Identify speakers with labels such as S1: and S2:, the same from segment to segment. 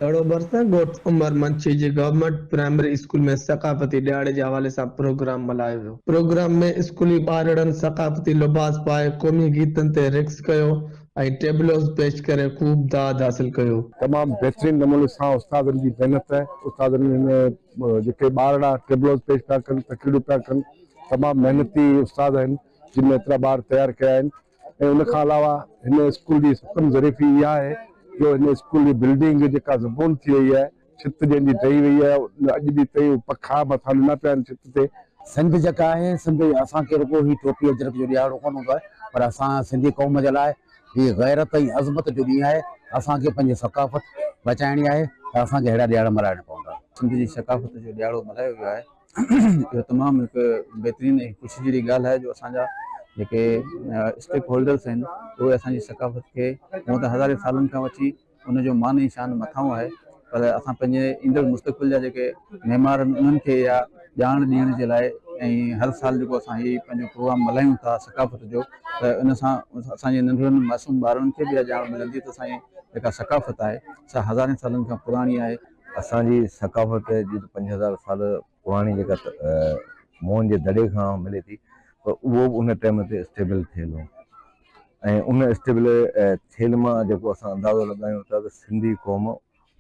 S1: دڙو ڀرسان ڳوٺ عمر منڇي جي گورنمينٽ پرائمري اسڪول ۾ ثقافتي ڏهاڙي جي حوالي سان پروگرام ملهايو ويو. پروگرام ۾ اسڪولي ٻارڙن ثقافتي لباس پائي قومي گيتن تي رقص ڪيو ۽ ٽيبلوز پيش ڪري خوب داد حاصل ڪيو.
S2: تمام بهترين نموني سان استادن جي محنت استادن هن جيڪي ٻارڙا ٽيبلوز پيش پيا ڪن تقريرون پيا ڪن تمام محنتي استاد آهن جن ايترا ٻار تيار ڪيا آهن ۽ ان کان علاوه هن اسڪول جي ستم ظريفي اها آهي جو هن اسڪول جي بلڊنگ جيڪا زبون ٿي وئي آهي، ڇت جنهن جي ڊهي وئي آهي، اڄ ڏينهن تائين اهي پکا مٿان ڏنا پيا آهن ڇت تي.
S3: سنڌ جيڪا آهي سنڌ اسان کي رڳو هي ٽوپي اجرڪ جو ڏهاڙو ڪونه هوندو آهي پر اسان سنڌي قوم جي لاء هي غيرت ۽ عظمت جو ڏينهن آهي اسان کي پنهنجي ثقافت بچائڻي آهي ته اسان کي اهڙا ڏهاڙا ملهائڻا پوندا.
S4: سنڌ جي ثقافت جو ڏهاڙو ملهايو ويو آهي. اهو تمام هڪ بهترين ۽ خوشي جهڙي ڳالهه آهي جو اسان جا جيڪي اسٽيڪ هولڊرس آهن اهي اسان جي ثقافت کي هونء ته هزارين سالن کان وٺي ان جو مان ۽ شان مٿانهون آهي پر اسان پنهنجي ايندڙ مستقبل جا جيڪي معمار آهن انهن کي اها ڄاڻ ڏيڻ جي لاء ۽ هر سال جيڪو اسان هي پنهنجو پروگرام ملهايون ٿا ثقافت جو ته ان سان اسان جي ننڍڙن معصوم ٻارن کي به اها ڄاڻ ملندي ته اسان جي جيڪا ثقافت آهي سا هزارين سالن کان پراڻي آهي.
S5: اسان جي ثقافت جي ته 5000 سال پراڻي جيڪا موهن جي دڙي کان ملي ٿي پر اهو به ان ٽائيم تي اسٽيبل ٿيل هو ۽ ان اسٽيبل ٿيل مان جيڪو اسان اندازو لڳايون ٿا ته سنڌي قوم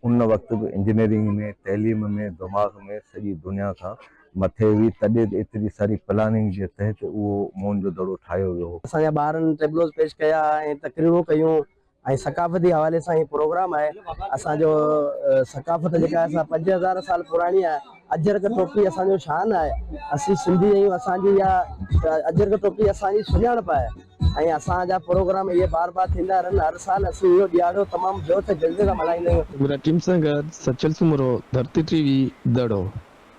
S5: ان وقت به انجنيئرنگ ۾ تعليم ۾ دماغ ۾ سڄي دنيا کان مٿي هئي تڏهن ته ايتري ساري پلاننگ جي تحت اهو موهن جو دڙو ٺاهيو ويو هو.
S6: اسان جا ٻارن ٽيبلوز پيش ڪيا ۽ تقريرون ڪيون ۽ ثقافتي حوالي سان هي پروگرام آهي اسان جو ثقافت جيڪا آهي سا 5000 سال پراڻي آهي اجرڪ ٽوپي اسان جو شان آهي اسين سنڌي آهيون اسان جي اها اجرڪ ٽوپي اسان جي سڃاڻپ آهي ۽ اسان جا پروگرام اهي بار بار ٿيندا رهن هر سال اسين اهو ڏيهاڙو تمام جوش ۽ جذبي سان ملهائيندا آهيون.
S1: ڪئميرا ٽيم سان گڏ سچل سومرو، ڌرتي ٽي وي، دڙو.